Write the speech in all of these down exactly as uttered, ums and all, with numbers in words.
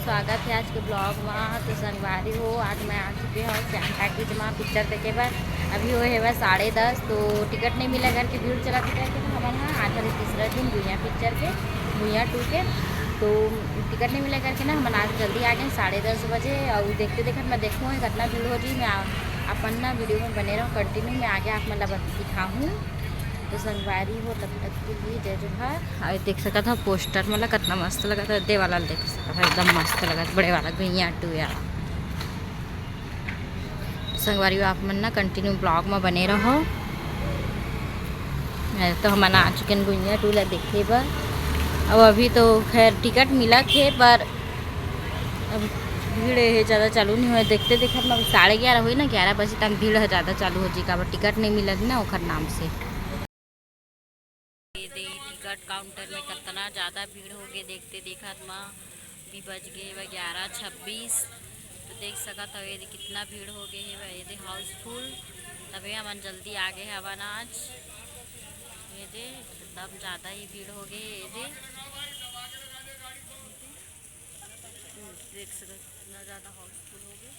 स्वागत है आज के ब्लॉग में। तो संगवारी हो, आज मैं आ चुके हूँ श्याम टाकीज में पिक्चर देखे बर। अभी वो है बस साढ़े दस, तो टिकट नहीं मिला करके भीड़ चला था करके, तो हमन हाँ आज हरे तीसरा दिन भुइयां पिक्चर के, भुइयां टू के। तो टिकट नहीं मिला करके ना हमन आज जल्दी आ गए साढ़े दस बजे। और देखते देखत मैं देखूँ कितना भीड़ हो जी, मैं आ- अपन ना वीडियो में बने रहो कंटिन्यू, मैं आगे आप मन ला बत- दिखाहूँ। तो संगवारी हो, तब तक के लिए जय जोहार। और देख सकत हो पोस्टर, मतलब कितना मस्त लगत है, दे वाला देख सकत हो, एकदम मस्त लगत, बड़े वाला गुइया टू यार। संगवारी हो, आप मन ना कंटिन्यू ब्लॉग में बने रहो। तो हमन आ चुके हैं गुइया टू ला देखे बर। अब अभी तो खैर टिकट मिलत हे, पर अब भीड़ है, ज़्यादा चालू नहीं हुआ। देखते देखत में अभी साढ़े ग्यारह हुई ना, ग्यारह बजे तक भीड़ है, ज़्यादा चालू हो जी, काबर टिकट नहीं मिलत ना ओखर नाम से। ये दे टिकट काउंटर में कितना ज़्यादा भीड़ हो गए, देखते देखत में भी बज गए बा ग्यारह छब्बीस। तो देख सकत हो ये दे कितना भीड़ हो गए है बा, ये दे हाउसफुल। तबे हमन जल्दी आ गए हवन आज। ये दे एकदम ज़्यादा ही भीड़ हो गए है, ये दे देख सकत कितना ज़्यादा हाउसफुल हो गए।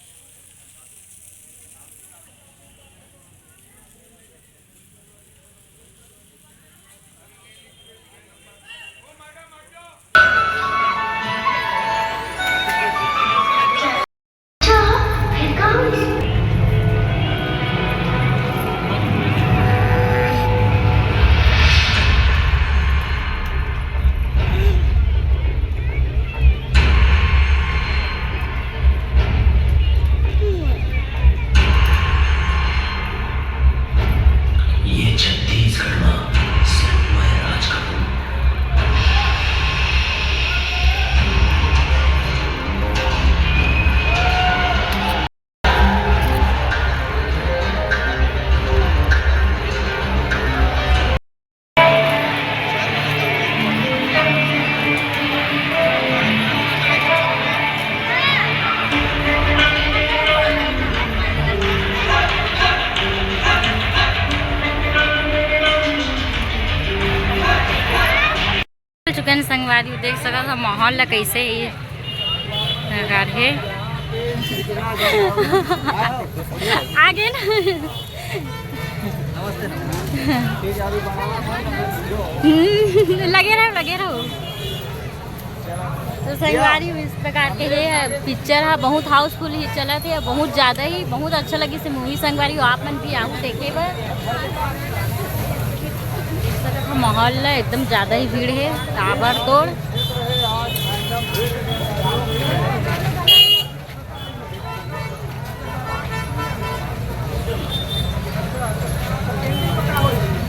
ये छत्तीसगढ़ में सिर्फ मैं राज करूं। चुके हैं संगवारी, देख सकत हो माहौल ला कैसे ही प्रकार है। आगे ना। हम्म, लगे रहो, लगे रहो। तो संगवारी हो, इस प्रकार के ये पिक्चर है, बहुत हाउसफुल ही चलत है, बहुत ज़्यादा ही, बहुत अच्छा लगी से मूवी संगवारी हो, आप मन भी आओ देखे बर। माहौल ला एकदम ज़्यादा ही भीड़ है, ताबड़तोड़।